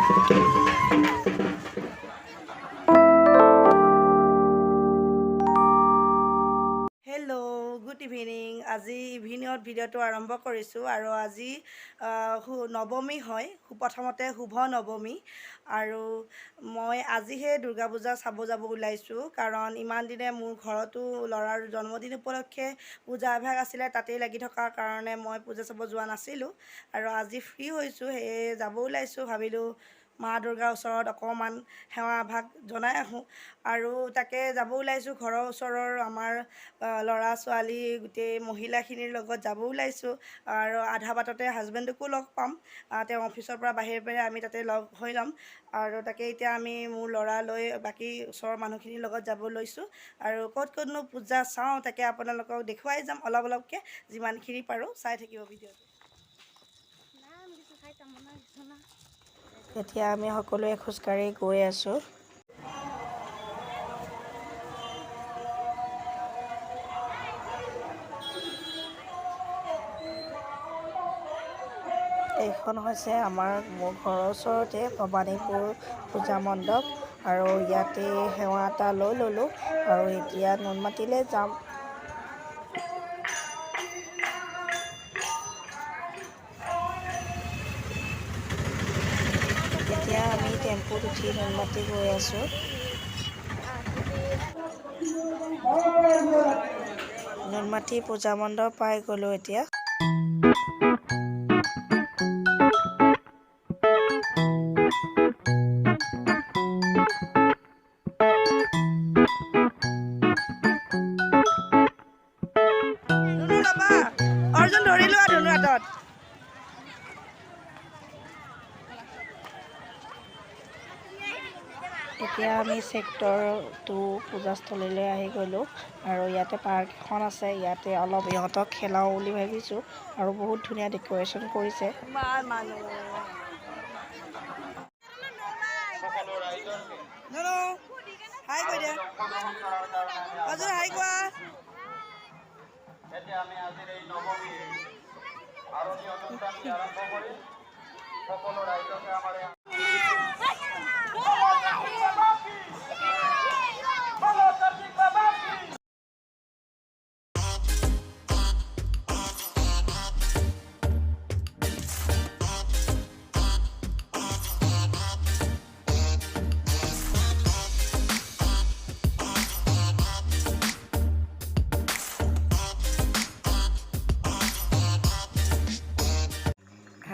Hello, good evening. আজি ইভিনিঙত ভিডিঅ'টো আৰম্ভ কৰিছোঁ আৰু আজি নৱমী হয়। প্ৰথমতে শুভ নৱমী। আৰু মই আজিহে দুৰ্গা পূজা চাব যাব ওলাইছোঁ, কাৰণ ইমান দিনে মোৰ ঘৰতো ল'ৰাৰ জন্মদিন উপলক্ষে পূজা এভাগ আছিলে, তাতেই লাগি থকাৰ কাৰণে মই পূজা চাব যোৱা নাছিলোঁ। আৰু আজি ফ্ৰী হৈছোঁ, সেয়ে যাব ওলাইছোঁ। ভাবিলোঁ মা দুৰ্গাৰ ওচৰত অকণমান সেৱা এভাগ জনাই আহোঁ আৰু তাকে যাব ওলাইছোঁ। ঘৰৰ ওচৰৰ আমাৰ ল'ৰা ছোৱালী, গোটেই মহিলাখিনিৰ লগত যাব ওলাইছোঁ। আৰু আধা বাটতে হাজবেণ্ডকো লগ পাম। তেওঁ অফিচৰ পৰা বাহিৰে বাহিৰে আমি তাতে লগ হৈ ল'ম। আৰু তাকে এতিয়া আমি মোৰ ল'ৰা লৈ বাকী ওচৰৰ মানুহখিনিৰ লগত যাব লৈছোঁ। আৰু ক'ত ক'তনো পূজা চাওঁ, তাকে আপোনালোকক দেখুৱাই যাম অলপ অলপকৈ, যিমানখিনি পাৰোঁ। চাই থাকিব ভিডিঅ'টো। এতিয়া আমি সকলোৱে খোজকাঢ়ি গৈ আছোঁ। এইখন হৈছে আমাৰ মোৰ ঘৰৰ ওচৰতে ভৱানীপুৰ পূজা মণ্ডপ আৰু ইয়াতে সেৱা এটা লৈ ল'লোঁ আৰু এতিয়া নুনমাটিলৈ যাম। এতিয়া আমি টেম্পুত উঠি নুনমাটি গৈ আছোঁ। নুনমাটি পূজা মণ্ডপ পাই গ'লোঁ এতিয়া। ধুনু, ল'বা। অৰ্জুন, ধৰি লোৱা ধুনু হাতত। এতিয়া আমি ছেক্টৰ 2 পূজাস্থলীলৈ আহি গ'লোঁ আৰু ইয়াতে পাৰ্ক এখন আছে। ইয়াতে অলপ ইহঁতক খেলাওঁ বুলি ভাবিছোঁ আৰু বহুত ধুনীয়া ডেক'ৰেশ্যন কৰিছে। ইমান মানুহ। ধুনু, হাই কৈ দিয়া। অৰ্জুন, হাই কোৱা। এতিয়া আমি আজিৰ এই নৱমীৰ আৰতি অনুষ্ঠানটি আৰম্ভ কৰিম। সকলো ৰাইজকে আমাৰ এই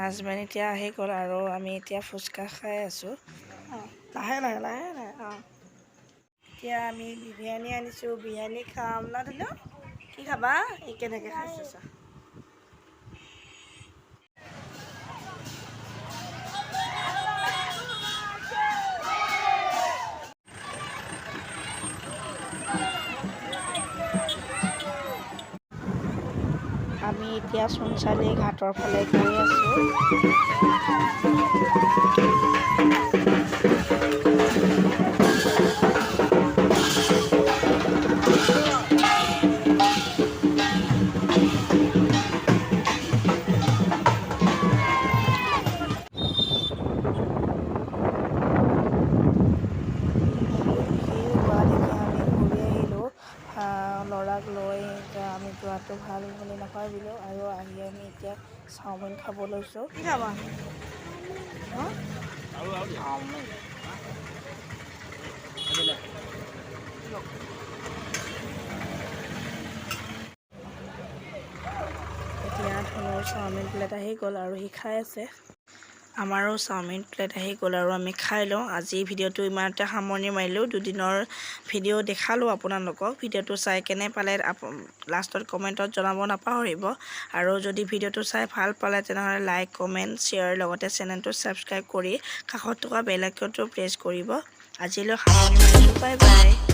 হাজবেণ্ড এতিয়া আহি গ'ল আৰু আমি এতিয়া ফুচকা খাই আছোঁ। অঁ, লাহে লাহে, লাহে লাহে। অঁ, এতিয়া আমি বিৰিয়ানী আনিছোঁ, বিৰিয়ানী খাম ন। ধুনু, কি খাবা? এই কেনেকৈ খাইছে চা। আমি এতিয়া চূণচালি ঘাটৰ ফালে গৈ আছোঁ। বহুত ভিৰ হোৱা দেখি আমি ঘূৰি আহিলোঁ। ল'ৰাক লৈ এতিয়া আমি যোৱাটো ভাল বুলি নাভাবিলোঁ আৰু আহি আমি এতিয়া চাওমিন খাব লৈছোঁ। কি খাবা? হা? চাওমিন। এতিয়া ধুনুৰ চাওমিন প্লেট আহি গ'ল আৰু সি খাই আছে। আমাৰো চাওমিন প্লেট আহি গ'ল আৰু আমি খাই লওঁ। আজি ভিডিঅ'টো ইমানতে সামৰণি মাৰিলোঁ। দুদিনৰ ভিডিঅ' দেখালোঁ আপোনালোকক। ভিডিঅ'টো চাই কেনে পালে লাষ্টত কমেণ্টত জনাব নাপাহৰিব। আৰু যদি ভিডিঅ'টো চাই ভাল পালে, তেনেহ'লে লাইক, কমেণ্ট, শ্বেয়াৰ, লগতে চেনেলটো ছাবস্ক্ৰাইব কৰি কাষত থকা বেল আইকনটো প্ৰেছ কৰিব। আজিলৈ সামৰণি মাৰিছোঁ। Bye bye.